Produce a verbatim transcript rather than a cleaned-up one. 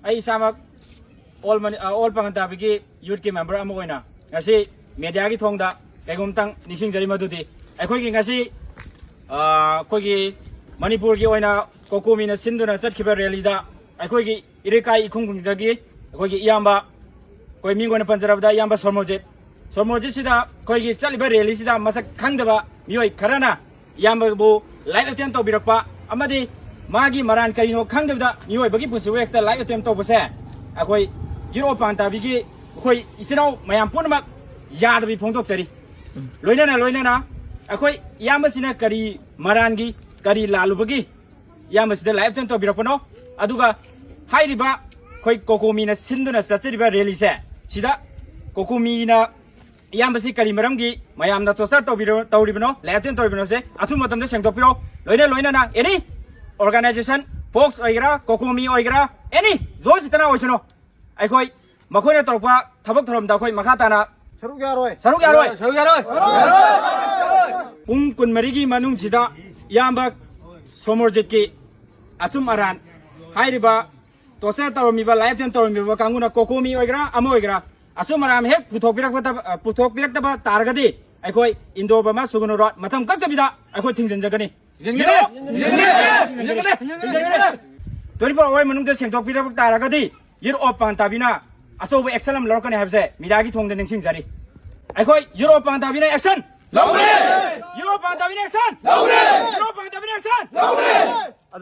ꯑꯩ ꯏꯁꯥꯃꯛ all money-, ꯑ, ꯑꯣꯜ ꯄꯥꯡꯒꯟ ꯇꯥꯕꯤꯒꯤ ꯌꯨꯠꯀꯤ ꯃꯦꯝꯕꯔ ꯑꯃ ꯑꯣꯏꯅ ꯉꯁꯤ ꯃꯦꯗꯤꯌꯥꯒꯤ ꯊꯣꯡꯗ ꯀꯩꯒꯨꯝꯇꯪ ꯅꯤꯡꯁꯤꯡꯖꯔꯤ ꯃꯗꯨꯗꯤ ꯑꯩꯈꯣꯏꯒꯤ ꯉꯁꯤ, ꯑ, ꯑꯩꯈꯣꯏꯒꯤ ꯃꯅꯤꯄꯨꯔꯒꯤ ꯑꯣꯏꯅ ꯀꯣꯀꯣꯃꯤꯅ ꯁꯤꯟꯗꯨꯅ ꯆꯠꯈꯤꯕ ꯔꯦꯂꯤꯗ ꯑꯩꯈꯣꯏꯒꯤ ꯏꯔꯩꯀꯥꯏ ꯏꯈꯨꯡ ꯈꯨꯡꯒꯪꯗꯒꯤ ꯑꯩꯈꯣꯏꯒꯤ ꯏꯌꯥꯝꯕ, ꯑꯩꯈꯣꯏ ꯃꯤꯡ ꯑꯣꯏꯅ ꯄꯟꯖꯔꯕꯗ ꯏꯌꯥꯝꯕ ꯁꯣꯔꯃꯣꯖꯤꯠ, ꯁꯣꯔꯃꯣꯖꯤꯠꯁꯤꯗ ꯑꯩꯈꯣꯏꯒꯤ ꯆꯠꯂꯤꯕ ꯔꯦꯂꯤꯁꯤꯗ ꯃꯁꯛ ꯈꯪꯗꯕ ꯃꯤꯑꯣꯏ ꯈꯔꯅ ꯏꯌꯥꯝꯕꯕꯨ ꯂꯥꯏꯚ ꯑꯦꯇꯦꯝ ꯇꯧꯕꯤꯔꯛꯄ ꯑꯃꯗꯤ ꯃꯥꯒꯤ ꯃꯔꯥꯟ ꯀꯔꯤꯅꯣ ꯈꯪꯗꯕꯤꯗ ꯃꯤꯑꯣꯏꯕꯒꯤ ꯄꯨꯟꯁꯤꯕꯨ ꯍꯦꯛꯇ ꯂꯥꯏꯚ ꯑꯦꯇꯦꯝ ꯇꯧꯕꯁꯦ ꯑꯩꯈꯣꯏ ꯌꯨꯠ ꯑꯣꯐ ꯄꯥꯡꯒꯟ ꯇꯥꯕꯤꯒꯤ ꯑꯩꯈꯣꯏ ꯏꯆꯤꯟ ꯏꯅꯥꯎ ꯃꯌꯥꯝ ꯄꯨꯝꯅꯃꯛ ꯌꯥꯗꯕꯤ ꯐꯣꯡꯗꯣꯛꯆꯔꯤ꯫ ꯂꯣꯏꯅꯅ ꯂꯣꯏꯅꯅ ꯑꯩꯈꯣꯏ ꯏꯌꯥꯝꯕꯁꯤꯅ ꯀꯔꯤ ꯃꯔꯥꯟꯒꯤ, ꯀꯔꯤ ꯂꯥꯜꯂꯨꯕꯒꯤ ꯏꯌꯥꯝꯕꯁꯤꯗ ꯂꯥꯏꯚ ꯑꯦꯇꯦꯝ ꯇꯧꯕꯤꯔꯛꯄꯅꯣ? ꯑꯗꯨꯒ ꯍꯥꯏꯔꯤꯕ ꯑꯩꯈꯣꯏ ꯀꯣꯀꯣꯃꯤꯅ ꯁꯤꯟꯗꯨꯅ ꯆꯠꯆꯔꯤꯕ ꯔꯦꯂꯤꯁꯦ ꯁꯤꯗ ꯀꯣꯀꯣꯃꯤꯅ ꯏꯌꯥꯝꯕꯁꯤ ꯀꯔꯤ ꯃꯔꯝꯒꯤ ꯃꯌꯥꯝꯅ ꯇꯣꯔꯆꯔ ꯇꯧꯕꯤꯔ-, ꯇꯧꯔꯤꯕꯅꯣ, ꯂꯥꯏꯐ ꯑꯦꯇꯦꯝ ꯇꯧꯔꯤꯕꯅꯣꯁꯦ ꯑꯊꯨꯕ ꯃꯇꯝꯗ ꯁꯦꯡꯗꯣꯛꯄꯤꯔꯣ꯫ ꯂꯣꯏꯅ ꯂꯣꯏꯅꯅ ꯑꯦꯅꯤ ꯑꯣꯔꯒꯅꯥꯏꯖꯦꯁꯟ, ꯐꯣꯛꯁ ꯑꯣꯏꯒꯦꯔꯥ, ꯀꯣꯀꯣꯃꯤ ꯑꯣꯏꯒꯦꯔꯥ, ꯑꯦꯅꯤ ꯖꯣꯟ ꯁꯤꯇꯅ ꯑꯣꯏꯁꯅꯨ, ꯑꯩꯈꯣꯏ ꯃꯈꯣꯏꯅ ꯇꯧꯔꯛꯄ ꯊꯕꯛ ꯊꯧꯔꯝꯗ ꯑꯩꯈꯣꯏ ꯃꯈꯥ ꯇꯥꯅ ꯁꯔꯨꯛ ꯌꯥꯔꯣꯏ꯫ ꯁꯔꯨꯛ ꯌꯥꯔꯣꯏ꯫ ꯁꯔꯨꯛ ꯌꯥꯔꯣꯏ꯫ ꯄꯨꯡ ꯀꯨꯟꯃꯔꯤꯒꯤ ꯃꯅꯨꯡꯁꯤꯗ ꯏꯌꯥꯝꯕ ꯁꯣꯃꯣꯔꯖꯤꯠꯀꯤ ꯑꯆꯨꯝ ꯑꯔꯥꯟ ꯍꯥꯏꯔꯤꯕ ꯇꯣꯔꯆꯔ ꯇꯧꯔꯝꯃꯤꯕ, ꯂꯥꯏꯐ ꯑꯦꯇꯦꯝ ꯇꯧꯔꯝꯃꯤꯕ ꯀꯥꯡꯕꯨꯅ ꯀꯣꯀꯣꯃꯤ ꯑꯣꯏꯒꯦꯔꯥ, ꯑꯃ ꯑꯣꯏꯒꯦꯔꯥ, ꯑꯆꯨꯝ ꯑꯔꯥꯟ ꯍꯦꯛ ꯄꯨꯊꯣꯛꯄꯤꯔꯛꯄꯗ, ꯑ, ꯄꯨꯊꯣꯛꯄꯤꯔꯛꯇꯕ ꯇꯥꯔꯒꯗꯤ ꯑꯩꯈꯣꯏ ꯏꯟꯗꯣ ꯕꯔꯃꯥ ꯁꯨꯒꯨꯅꯨ ꯔꯣꯗ ꯃꯇꯝ ꯀꯛꯇꯕꯤꯗ ꯑꯩꯈꯣꯏ ꯊꯤꯡꯖꯤꯟꯖꯒꯅꯤ꯫ ꯊꯤꯡꯖꯤꯟꯒꯅꯤ! ꯊꯤꯡꯖꯤꯟꯒꯅꯤ! ꯊꯤꯡꯖꯤꯟꯒꯅꯤ! ꯇ꯭ꯋꯦꯟꯇꯤ ꯐꯣꯔ ꯑꯋꯥꯔ ꯃꯅꯨꯡꯗ ꯁꯦꯡꯗꯣꯛꯄꯤꯔꯛꯄ ꯇꯥꯔꯒꯗꯤ ꯌꯨꯠ ꯑꯣꯐ ꯄꯥꯡꯒꯟ ꯇꯥꯕꯤꯅ ꯑꯆꯧꯕ ꯑꯦꯛꯁꯟ ꯑꯃ ꯂꯧꯔꯛꯀꯅꯤ ꯍꯥꯏꯕꯁꯦ ꯃꯤꯗꯤꯌꯥꯒꯤ ꯊꯣꯡꯗ ꯅꯤꯡꯁꯤꯡꯖꯔꯤ꯫ ꯑꯩꯈꯣꯏ ꯌꯨꯠ ꯑꯣꯐ ꯄꯥꯡꯒꯟ ꯇꯥꯕꯤꯅ ꯑꯦꯛꯁꯟ ꯂꯧꯔꯦ! ꯌꯨꯠ ꯑꯣꯐ ꯄꯥꯡꯒꯟ ꯇꯥꯕꯤꯅ ꯑꯦꯛꯁꯟ ꯂꯧꯔꯦ! ꯌꯨꯠ ꯑꯣꯐ ꯄꯥꯡꯒꯟ ꯇꯥꯕꯤꯅ ꯑꯦꯛꯁꯟ ꯂꯧꯔꯦ!